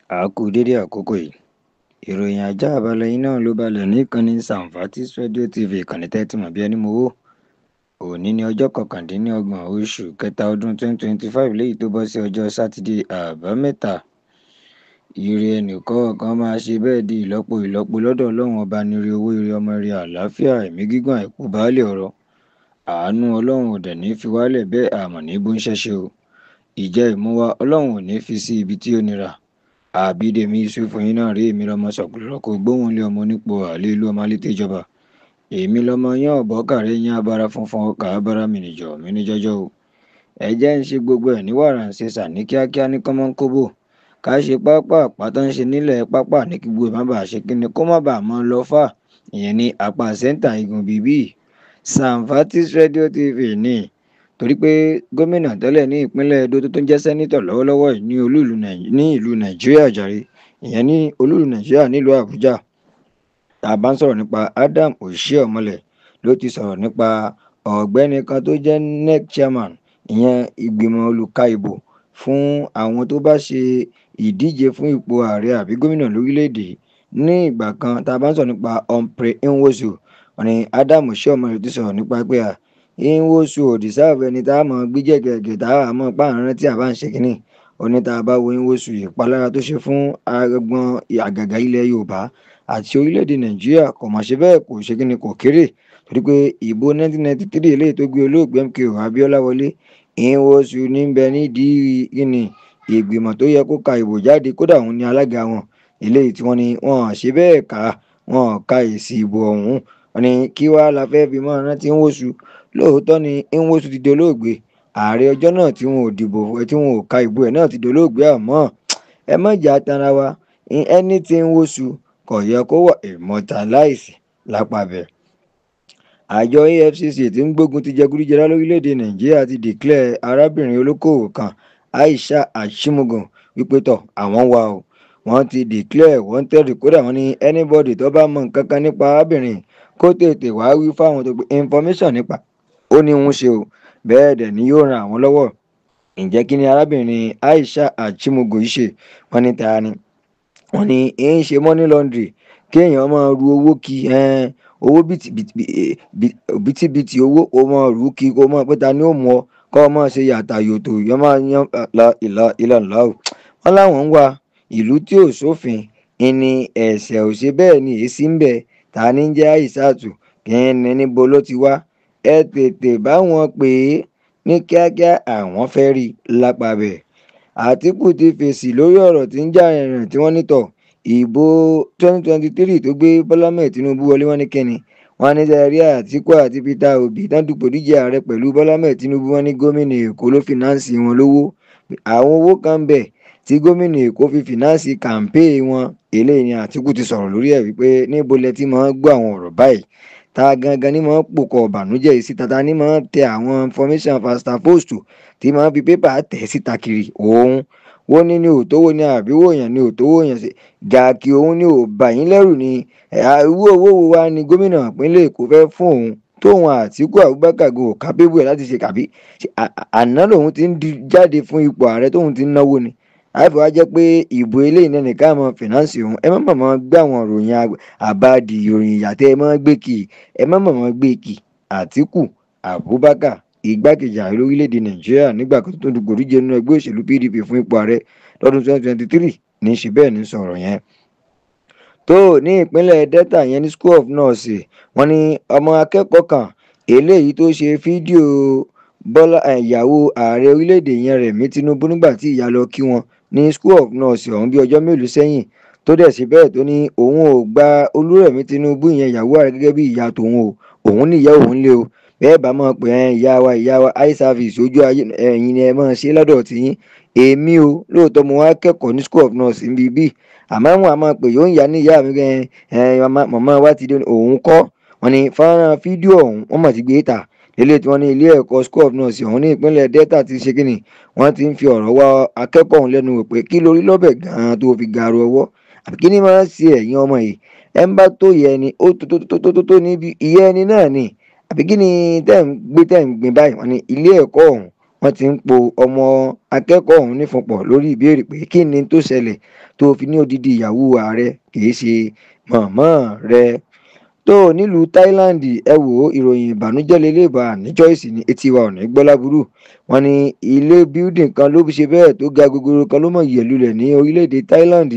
A kú dédé àkókò yìí. Ìròyìn àjààbálẹ̀ yìí náà ló balẹ̀ ní ìkànnì Samfatis Radio TV, ìkànnì tẹ́tí mọ̀ bí ẹni mowó. Òní ní ọjọ́ 29 oṣù kẹta ọdún 2025, léyìí tó bọ́ sí ọjọ́ Sátidé Àbámẹ́ta. Ire ẹnìkọ̀ọ̀kan máa ṣe bẹ́ẹ̀ di ìlọ́po ìlọ́po lọ́dọ̀ Ọlọ́run Ọba ní ire owó, ire ọmọ, ire àlàáfíà, ẹ̀mí gígùn, àìkú baálé ọ̀rọ̀. Àánú Ọlọ́run ò dẹ̀ ní fi wálẹ̀ bẹ́ẹ̀, àmọ́ ní bó ń ṣẹ́ṣe o. Ìjẹ́ ìmúwa Ọlọ́run ò ní fi sí ibi tí ó nira. Àbídèmí Yusuf yín náà rí, èmi lọmọ sọ̀kùlọ́kọ̀ gbóhùn lé ọmọ onípò àlè ìlú ọmọ alétè ìjọba. Èmi lọmọ yán ọ̀bọ kàrẹ́ yín abara funfun ọkà abara mìnìjọ mi ní jọjọ o. Ẹ jẹ́ ń ṣe gbogbo ẹ̀ ní wàrà ń ṣe sà ní kíákíá ní kọ́mọ́nkóbò. Ká ṣe pápá àpáta ń ṣe nílẹ̀ pápá ní kí gbogbo ẹ̀ má bàa ṣe kíni kó má bàa mọ́ lọ fà. Ìyẹn ní apá sẹ́ńtà igun bíbí. Samfatis Radio TV ní torí pé gómìnà tẹ́lẹ̀ ní ìpínlẹ̀ Edo tó tún jẹ́ sẹ́nítọ̀ lọ́wọ́lọ́wọ́ yìí ní olúìlú ní ìlú Nàìjíríà jàre, ìyẹn ní olúìlú Nàìjíríà nílùú Àbújá. Tá a bá ń sọ̀rọ̀ nípa Adam Oshiomhole ló ti sọ̀rọ̀ nípa ọ̀gbẹ́ni kan tó jẹ́ NEC chairman, ìyẹn ìgbìmọ̀ olùka ìbò fún àwọn tó bá ṣe ìdíje fún ipò ààrẹ àbí gómìnà lórílẹ̀‐èdè ní ìgbà kan. Tá a bá ń sọ̀rọ̀ nípa Humphrey Nwosu, wọ́n ní Adam Oshiomhole ti sọ̀rọ̀ nípa pé à Nwosu ò deserve ẹni tá a mọ̀ gbé jẹ̀gẹ̀gẹ̀ tá a mọ̀ pa àrùn tí a bá ń ṣe kínní. Ó ní tá a bá wo Nwosu, ìpalára tó ṣe fún agbọn àgàgà ilẹ̀ Yorùbá àti orílẹ̀-èdè Nàìjíríà kò mọ̀ ṣe bẹ́ẹ̀, kò ṣe kínní, kò kéré, torí pé ìbò 1993 eléyìí tó gbé olóògbé MKO Abiola wọlé, Nwosu ní bẹ nídìí kínní ìgbìmọ̀ tó yẹ kó ka ìbò jáde, kódà òun ni alága wọn eléyìí tí wọ́n ní wọ́n ṣe bẹ́ẹ̀ ká wọ́n ka èsì ìbò ọ̀hún. Wọ́n ní kí wàá la fẹ́ fi mọ́ rántí Nwosu. Lóòótọ́ ni Nwosu ti dolóògbé, ààrẹ ọjọ́ náà tí wọn ò dìbò, tí wọn ò ka ìbò ẹ̀ náà ti dolóògbé, àmọ́ ẹ má jà tanra wa, ẹni tí Nwosu kò yẹ kó wà immortalize lápapẹ̀. Àjọ EFCC tí ń gbógun ti jẹgúdújẹrá lórílẹ̀‐èdè Nàìjíríà ti declare arábìnrin olókoòwò kan Aisha Achimugu wípé tọ̀ àwọn wà o. Wọ́n ti declare wanted, kódà wọ́n ní anybody tó bá mọ nǹkan kan nípa arábìnrin kó tètè wá wí fáwọn tó gbé information nípa ó ní òun ṣe o, bẹ́ẹ̀ dẹ̀ ni yóò ran àwọn lọ́wọ́. Ǹjẹ́ kí ni arábìnrin Aisha Achimugu yìí ṣe? Wọ́n ní ta ni? Wọ́n ní ń ṣe money laundry, kéèyàn máa ru owó kí owó bìtìbìtì owó ó máa rú kí kó máa pé ta ni ó mú ọ kó o máa ṣe yàtà yòtò yọ máa yan ìlà ìlà ńlá o. Wọ́n láwọn ń wá ìlú tí ò sófin ìní ẹ̀sẹ̀ ò ṣe bẹ́ẹ̀ ni èsì ń bẹ. Ta ni ń jẹ́ Aishatu? Kí ni níbo ló ti wá? Ẹ tètè bá wọn pè é ní kíákíá, àwọn fẹ́ rí i lápapẹ̀. Àtíkù ti fèsì lórí ọ̀rọ̀ tí ń jà rìnrìn tí wọ́n ní tọ̀ ìbò 2023 tó gbé Bọ́lá Ahmed Tinubu wọlé. Wọ́n ní kínni wọ́n ní sẹ́rí Àtíkù àti Peter Obi tán dupò díje ààrẹ pẹ̀lú Bọ́lá Ahmed Tinubu, wọ́n ní gómìnà Èkó ló fìnáǹsì wọn lówó. Àwọn owó kan bẹ̀ tí gómìnà Èkó fi fìnáǹsì kàǹpéè wọn. Eléyìí ni Àtíkù ti sọ̀rọ̀ lórí ẹ̀ wípé níbo lẹ ti máa ń gbọ́ àwọn ọ̀rọ̀ báyìí, ta gangan ni máa ń pòkọ̀ ọ̀bànújẹ́ yìí síta, ta ni máa ń tẹ àwọn information faster post tí máa ń fi pépà tẹ̀ síta kiri. Òun wọ́n ní ní òtówó ní àbíwò yẹn ní òtówó yẹn sí gàkí òun ní ò bà yín lẹ́rù ni. Irú owó wo wá ni gómìnà ìpínlẹ̀ Èkó fẹ́ fún òun tóun Àtíkù Abubakar go kápébù ẹ̀ láti ṣe kàbí àná lòun ti ń jáde fún ipò ààrẹ tóun ti ń náwó ni àìfẹ́ wá jẹ́ pé ìbò eléyìí náà nìkan mọ fìnáǹsì òun. Ẹ má mọ̀mọ́ gbé àwọn ìròyìn àbádì ìròyìn ìyàtẹ̀ ẹ má gbé kì í, ẹ má mọ̀mọ́ gbé kì í. Àtíkù Abubakar, igbákejì ààrẹ lórílẹ̀‐èdè Nàìjíríà nígbà kan tó dupò díje nínú ẹgbẹ́ òṣèlú PDP fún ipò ààrẹ lọ́dún 2023 ní í ṣe bẹ́ẹ̀ ní sọ̀rọ̀ yẹn. Tó ní ìpínlẹ̀ Delta yẹn ní School of Nurse, wọ́n ní ọmọ akẹ́kọ̀ọ́ kan eléyìí tó ṣe fídíò Bọ́lá ìyàwó ààrẹ orílẹ̀‐èdè yẹn Rẹ̀mí Tinubu nígbà tí ìyá lọ kí wọn ní School of Nurse ọ̀hún bí ọjọ́ mélòó sẹ́yìn, tó dẹ̀ sí bẹ́ẹ̀ tó ní òun ò gba Olúrẹ̀mí Tinubu ìyẹn ìyàwó ààrẹ gẹ́gẹ́ bí ìyá tòun o, òun ní ìyá òun lé o. Bẹ́ẹ̀ bá mọ̀ pé ìyá wa ìyá wa eye service ojú ayé ẹ̀yin ni ẹ máa ṣe lọ́dọ̀ tiyín. Èmi o lóòótọ́ mo wá kẹ́kọ̀ọ́ ní School of Nurse níbi bí, àmọ́ àwọn àmọ́ pé yóò ń yá ní ìyá mi ẹ màmá wa ti dé òun kọ́. Wọ́n ní fọ́nrán fídíò ọ̀hún wọ́n mọ̀ ti gbé ta lélẹ̀ tí wọ́n ní ilé ẹ̀kọ́ School of Nurse ọ̀hún ní ìpínlẹ̀ Delta ti ṣe kínní, wọ́n ti ń fi ọ̀rọ̀ wá akẹ́kọ̀ọ́ ọ̀hún lẹ́nu wò pé kí lórí lọ́bẹ̀ gan-an tó fi gàrú ọwọ́ àbí kí ni máa ń ṣe ẹ̀yin ọmọ yìí, ẹ ń bá tó yẹ ẹni ó tó tó tó tó tó níbi ìyá ẹni náà ni àbí kí ni tẹ́ ń gbé tẹ́ ń gbin báyìí. Wọ́n ní ilé ẹ̀kọ́ ọ̀hún Wọ́n ti ń po ọmọ akẹ́kọ̀ọ́ ọ̀hún nífọ̀pọ̀ lórí ìbéèrè pé kí ni tó ṣẹlẹ̀ tó fi ní odidi ìyàwó ààrẹ kì í ṣe mọ̀mọ́ rẹ̀. Tó nílùú Thailand, ẹ wò ó, ìròyìn ìbànújẹ́ lélẹ́bàá ní Choice ní etí wa ò ní gbọ́ láburú. Wọ́n ní ilé building kan ló ṣe bẹ́ẹ̀ tó ga gogoro kan ló mọ̀ yẹ̀ lulẹ̀ ní orílẹ̀-èdè Thailand.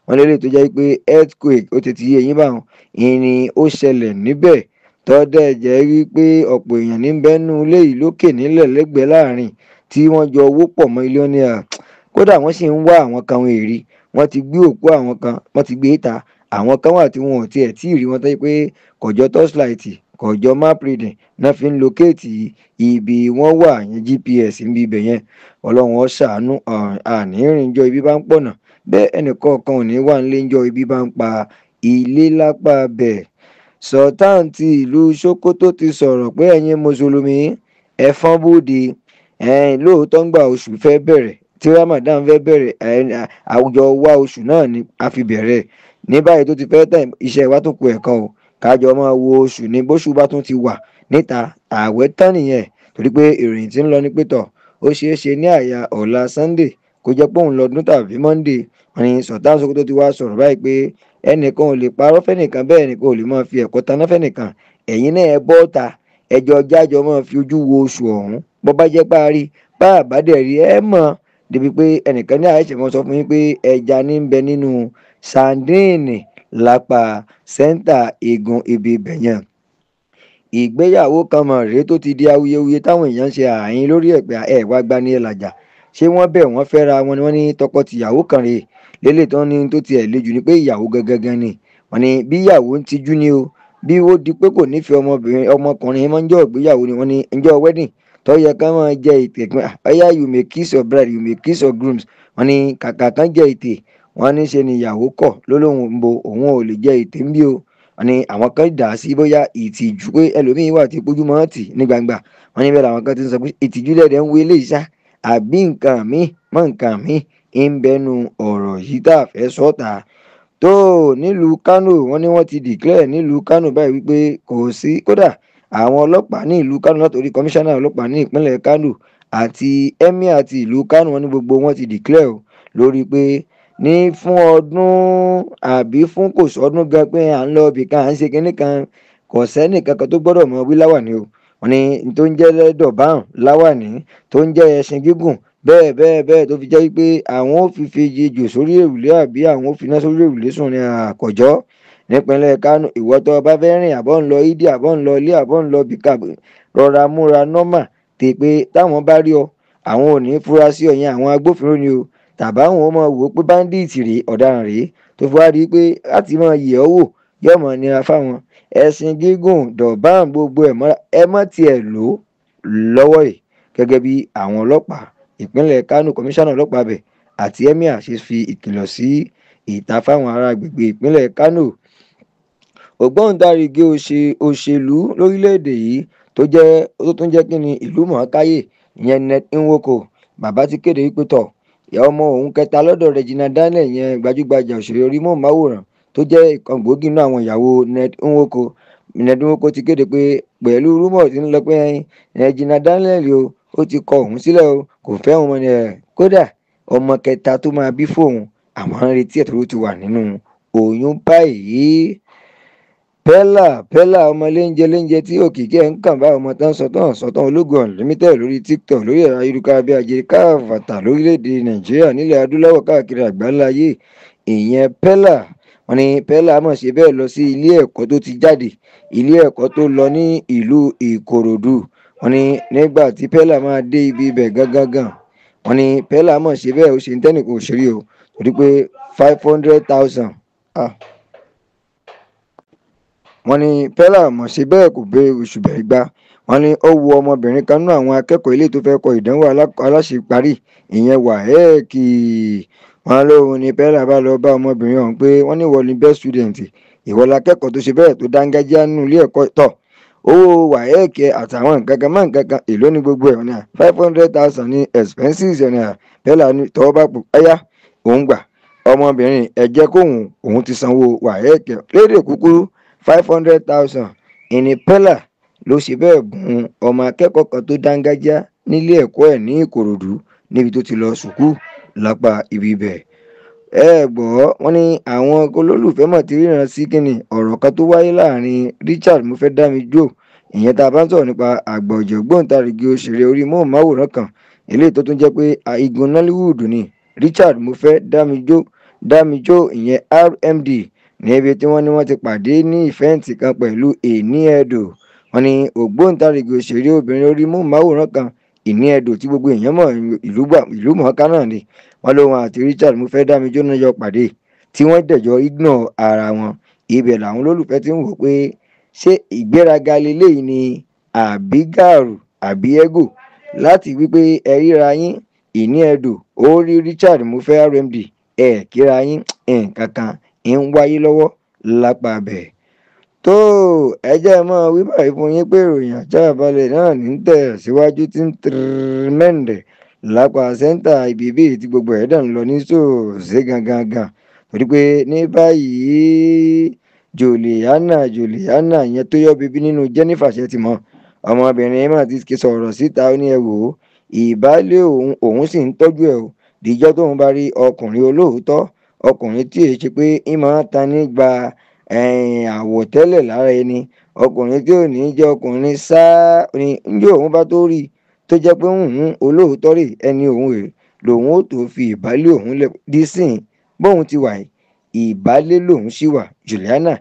Wọ́n lélẹ̀ tó jẹ́ pé earthquake ó ti ti yé eyín báwọn ìrìn ó ṣẹlẹ̀ níbẹ̀, tọ́dẹ̀ jẹ́ rí pé ọ̀pọ̀ èèyàn ní bẹ́nu ilé yìí lókè nílẹ̀ lẹ́gbẹ̀ẹ́ láàrin tí wọ́n jọ owó pọ̀ mọ́ ilé ní à. Kódà wọ́n sì ń wá àwọn kan wọn èrí, wọ́n ti gbé òkú àwọn kan, wọ́n ti gbé ta àwọn kan wà tí wọn ò tiẹ̀ tí ì rí wọn, tẹ́ pé kọjọ torchlight, kọjọ map reading náà fi ń locate ibi wọ́n wà yẹn, GPS ń bi ibẹ̀ yẹn. Ọlọ́run ó ṣàánú, àní ìrìnjọ ibi bá ń pọ̀nà bẹ́ẹ̀, ẹnìkọ̀ọ̀kan ò ní wà nílé ńjọ́ ibi bá ń pa ilé lápá bẹ́ẹ̀. Sultan ti ìlú Sokoto ti sọ̀rọ̀ pé ẹ̀yin mùsùlùmí ẹ fọ́n bóde. Lóòótọ́ ń gbà oṣù fẹ́ bẹ̀rẹ̀ tí Ramadan fẹ́ bẹ̀rẹ̀, àwùjọ wa oṣù náà ni a fi bẹ̀rẹ̀. Ní báyìí tó ti fẹ́ tẹ̀, iṣẹ́ wa tún kù ẹ̀kan o, kájọ máa wo oṣù ní bóṣù bá tún ti wà níta, ààwẹ̀ tán nìyẹn. Torí pé ìròyìn tí ń lọ ní pétọ̀, ó ṣeé ṣe ní àyà ọ̀la Sunday kó jẹ́ pé òun lọ́dún tàbí Monday. Wọ́n ní Sultan Sokoto ti wá sọ̀rọ̀ báyìí pé ẹnìkan ò lè parọ́ fẹ́nìkan, bẹ́ẹ̀ ẹnìkan ò lè máa fi ẹ̀kọ́ taná fẹ́nìkan. Ẹ̀yin náà ẹ bọ́ ta, ẹjọ́ jájọ máa fi ojú wo oṣù ọ̀hún, bó bá jẹ́ párí bá àbádẹ́ rí ẹ mọ̀ débi pé ẹnìkan ní àìsàn mọ́ sọ fún yín pé ẹja ní ń bẹ nínú sandíìnì lápá sẹ́ńtà igun ibi ibẹ̀ yẹn. Ìgbéyàwó kan mọ̀ rèé tó ti di awuyewuye táwọn èèyàn ń ṣe ààyìn lórí ẹ̀ pé ẹ̀ wá gbani ẹ̀ làjà, ṣé wọ́n bẹ̀ wọ́n fẹ́ra wọn ni? Wọ́n ní tọkọ-tìyàwó kan rèé lélẹ̀ tó ní tó tiẹ̀ le jù ni pé ìyàwó gangan ni. Wọ́n ní bí ìyàwó ń tijú ni o, bí ó di pé kò nífẹ̀ẹ́ ọmọbìnrin ọmọkùnrin máa ń jọ ìgbéyàwó ni. Wọ́n ní ǹjọ́ wedding tó yẹ ká máa jẹ ètè pé ọyá you may kiss your bride, you may kiss your grooms. Wọ́n ní kàkà kan jẹ ètè, wọ́n ní ṣe ni ìyàwó kọ̀ lólóhùn ń bo òun ò lè jẹ ètè ń bí o. Wọ́n ní àwọn kan dà á sí bóyá ìtìjú pé ẹlòmíín wà tí pójú mọ́ tì ní gbangba. Wọ́n ní bẹ́ẹ̀ làwọn kan ti ń sọ pé ìtìjú lẹ́dẹ̀ ń wo eléyìí ṣá, àbí nǹkan míì mọ́ nǹkan míì ń bẹnu ọ̀rọ̀ yìí tá a fẹ́ sọ́ta. Tó nílùú Kano, wọ́n ní wọ́n ti declare nílùú Kano báyìí wípé kò sí, kódà àwọn ọlọ́pàá ní ìlú Kano látòrí kọmíṣánná ọlọ́pàá ní ìpínlẹ̀ Kano àti emir àti ìlú Kano, wọ́n ní gbogbo wọn ti declare o lórí pé ní fún ọdún àbí fún kò sọdún gan pé à ń lọ ibì kan, à ń ṣe kinní kan, kò sẹ́nì kankan tó gbọ́dọ̀ mọ wí láwàní o. Wọ́n ní tó ń jẹ́ dọ̀báhùn láwàní, tó ń jẹ́ ẹṣin gígùn bẹ́ẹ̀ bẹ́ẹ̀ bẹ́ẹ̀, tó fi jẹ́ wípé àwọn ò fi fi ejò sórí òrùlé àbí àwọn ò fi iná sórí òrùlé sùn ní àkọ́jọ́ nípínlẹ̀ Kano. Ìwọ tó bá fẹ́ rìn àbọ̀ ń lọ ìdí àbọ̀ ń lọ ilé àbọ̀ ń lọ bìkà, rọra múra nọ́mà tè pé táwọn bá rí ọ àwọn ò ní fura sí ọ yẹn, àwọn agbófinró ni o, tàbá àwọn ọmọ wò ó pé báńdíìtì rèé, ọ̀daràn rèé, tó fi wá rí i pé láti máa yẹ̀ ọ́ wò yóò mọ̀ nira fáwọn. Ẹṣin gígùn dọ̀báàn gbogbo ẹ̀ mọ́ra ẹ mọ́ tiẹ̀ lò ó lọ́wọ́ yìí, gẹ́gẹ́ bí àwọn ọlọ́pàá ìpínlẹ̀ Kano, kọmíṣánná ọlọ́pàá bẹ̀ àti emir ṣe fi ìkìlọ̀ sí ìta fáwọn ará agbègbè ìpínlẹ̀ Kano. Ògbóǹtarìgì òṣèlú lórílẹ̀‐èdè yìí tó jẹ́ tó tún jẹ́ kí ni ìlú mọ̀ọ́káyè ìyẹn Ned Nwoko, bàbá ti kéde wípé tọ̀ ìyá ọmọ òun kẹta lọ́dọ̀ Regina Daniel yẹn, gbajúgbajà òṣèré orí móhùnmáwòrán tó jẹ́ ìkan gbòógì nínú àwọn ìyàwó Ned Nwoko. Ned Nwoko ti kéde pé pẹ̀lú rúmọ̀ tí ń lọ pé Regina Daniel o, ó ti kọ òun sílẹ̀ o, kò fẹ́ òun mọ́ ni ẹ̀, kódà ọmọ kẹta tó máa bí fóun àwọn ń retí ẹ̀ tó ti wà nínú oyún báyìí. Pella Pella ọmọ léńjẹ léńjẹ tí òkìkí ẹ̀ ń kàn bá ọmọ tán sọtàn sọtàn ológun unlimited lórí TikTok, lórí ẹ̀rọ ayélujára bí ajé káfàtà lórílẹ̀‐èdè Nàìjíríà, nílẹ̀ adúláwọ̀, káàkiri àgbáńláyé, ìyẹn Pella. Wọ́n ní Pella mọ̀ ṣe bẹ́ẹ̀ lọ sí ilé ẹ̀kọ́ tó ti jáde, ilé ẹ̀kọ́ tó lọ ní ìlú Ìkòròdú. Wọ́n ní nígbà tí Pella máa dé ibi ibẹ̀ gangan, wọ́n ní Pella mọ̀ ṣe bẹ́ẹ̀ ó ṣe ń tẹ́nìkan òṣèré o, torí pé 500,000. Wọ́n ní Pella mọ̀ ṣe bẹ́ẹ̀ kò bẹ oṣù bẹ́ẹ̀ gbá. Wọ́n ní ó wo ọmọbìnrin kan nínú àwọn akẹ́kọ̀ọ́ ilé tó fẹ́ kọ ìdánwò aláṣeparí ìyẹn WAEC. Wọ́n lóun ní Pella bá lọ bá ọmọbìnrin ọ̀hún pé wọ́n ní ìwọ ni best student, ìwọ lakẹ́kọ̀ọ́ tó ṣe bẹ́ẹ̀ tó dángájíá nínú ilé ẹ̀kọ́ tọ̀, owó WAEC àtàwọn nǹkan kan mọ́ nǹkan kan èló ní gbogbo ẹ̀ ní 500,000 ní expenses ẹ̀ ní. Pella ní tọwọ́ bá pò ẹ̀yà òun gbà ọmọbìnrin ẹ̀ jẹ́ kóun òun ti sanwó WAEC. Lédè kúkúrú, 500,000 ìní Pella ló ṣe bẹ́ẹ̀ bùn ọmọ akẹ́kọ̀ọ́ kan tó dángájá nílé ẹ̀kọ́ ẹ̀ ní Ìkòròdú níbi tó ti lọ sùkúù lápá ibi ibẹ̀. Ẹ gbọ́, wọ́n ní àwọn olólùfẹ́ mọ̀ ti ríran sí kínní ọ̀rọ̀ kan tó wáyé láàrin Richard Mofẹ́dámijo, ìyẹn tá a bá ń sọ̀rọ̀ nípa àgbà ọ̀jẹ̀ ògbóǹtarìgì òṣèré orí móhùnmáwòrán kan eléyìí tó tún jẹ́ pé igun Nollywood ni Richard Mofẹ́dámijo Dámijo ìyẹn RMD, níbi tí wọ́n ní wọ́n ti pàdé ní ìfẹ́ǹtì kan pẹ̀lú Ìní Ẹdò. Wọ́n ní ògbóǹtarìgì òṣèré obìnrin orí móhùnmáwòrán kan Ìní Ẹdò tí gbogbo èèyàn mọ̀ ìlú mọ̀ọ́ká náà ni. Wọ́n lóun àti Richard Mofẹ́dámijo náà jọ pàdé tí wọ́n dẹ̀jọ́ ignore ara wọn. Ibẹ̀ làwọn olólùfẹ́ ti ń wò pé ṣé ìgbéraga leléyìí ni àbí gàrú àbí ego láti wípé ẹ ríra yín. Ìní Ẹdò ó rí Richard Mofẹ́ RMD, ẹ kíra yín, nǹkan kan ń wáyé lọ́wọ́ lápá bẹ̀. Tó ẹ jẹ́ mọ́ wí báyìí fún yín pé ìròyìn àjàbalẹ̀ náà ní tẹ̀ síwájú tí ń tìrìmẹ́ǹdẹ̀ lápá sẹ́ńtà ibi bíi tí gbogbo ẹ̀ dàn lọ ní sòòsé gangan gan. Torí pé ní báyìí Juliana ìyẹn tó yọ bíbí nínú Jennifer ṣe ti mọ̀, ọmọbìnrin mà ti sọ̀rọ̀ síta, ó ní ẹ wò ó, ìbálé òun sì ń tọ́jú ẹ̀ o. Díjọ́ tóun bá rí ọkùnrin olóòótọ́, ọkùnrin tí èyí ṣe pé ń máa ta ní gba àwọ̀tẹ́lẹ̀ lára ẹni, ọkùnrin tí ò ní jẹ́ ọkùnrin sáá ni njẹ́ òun bá tó rí tó jẹ́ pé òun olóòótọ́ rè ẹni òun rè lòun ó tó fi ìbálé òun lẹ̀ dísìn bóun ti wà yìí, ìbálé lòun sì wà. Juliana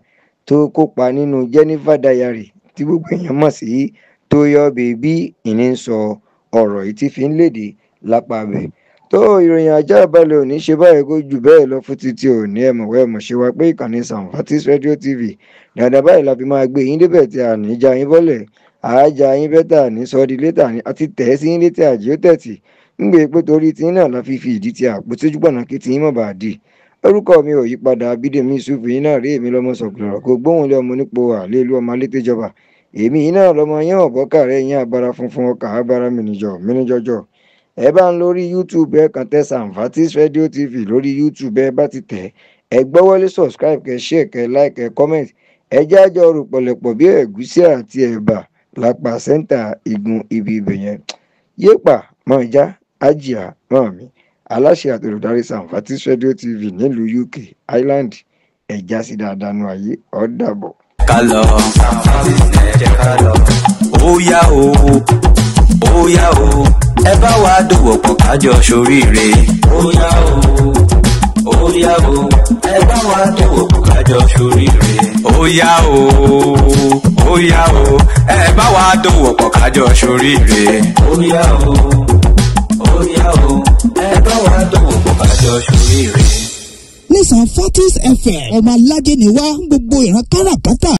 tó kópa nínú Jennifer Diary tí gbogbo èèyàn mọ̀ sí Tóyọ̀ Bèbí ìní ń sọ ọ̀rọ̀ yìí tí fi ń léde lápá bẹ̀. Tó ìròyìn ajá balẹ̀ òní ṣe báyìí kó jù bẹ́ẹ̀ lọ fún títí òní. Ẹ̀mọ̀wé ẹ̀mọ̀ ṣe wá pé ìkànnì Samfatis Radio TV dáadáa báyìí la fi máa gbé yín débẹ̀ tí a ní já yín bọ́lẹ̀, àájà yín bẹ́tà ní sọ́ọ́dí létà ní àti tẹ̀ sí yín létí àjẹ́ ó tẹ̀tì ń gbé pé torí tí náà la fi fi ìdí ti àpò tójú pọ̀nà kí tí yín mọ̀ bá dì. Orúkọ mi ò yí padà, Bídèmí Yusuf yín náà rí èmi lọ́mọ sọ̀gbọ̀rọ̀ kó gbóhùn lé ọmọ nípò àlè ìlú ọmọ alétéjọba. Èmi yìí náà lọmọ yín ọ̀bọ́kàrẹ́ yín abara funfun ọkà abara mìnìjọ mìnìjọjọ. Ẹ bá ń lórí YouTube, ẹ kàn tẹ Samfatis Radio TV lórí YouTube, ẹ bá ti tẹ̀ ẹ gbọ́wọ́lé subscribe, kẹ share, kẹ like, kẹ comment. Ẹ jájọ rò pọ̀lẹ̀pọ̀ bí ẹ̀gúsí àti ẹ̀bà lápá sẹ́ńtà igun ibi ibẹ̀ yẹn. Yéèpà mọ̀ já ájìá mọ̀ mi, aláṣẹ àti olùdarí Samfatis Radio TV nílùú UK Ireland. Ẹ já sí dáadáa nu ayé, ó dàbọ̀. Ká lọ. Samfatis ẹ jẹ́ ká lọ. Ó yá o, ó yá o, ẹ bá wa dòwò pọ̀ kájọ ṣoríire. Ó yá o, ó yá o, ẹ bá wa dòwò pọ̀ kájọ ṣoríire. Ó yá o, ó yá o, ẹ bá wa dòwò pọ̀ kájọ ṣoríire. Ó yá o, ó yá o, ẹ bá wa dòwò pọ̀ kájọ ṣoríire. Ní Samfatis FM, ọmọ aládé ni wá, gbogbo ìran káràkátà.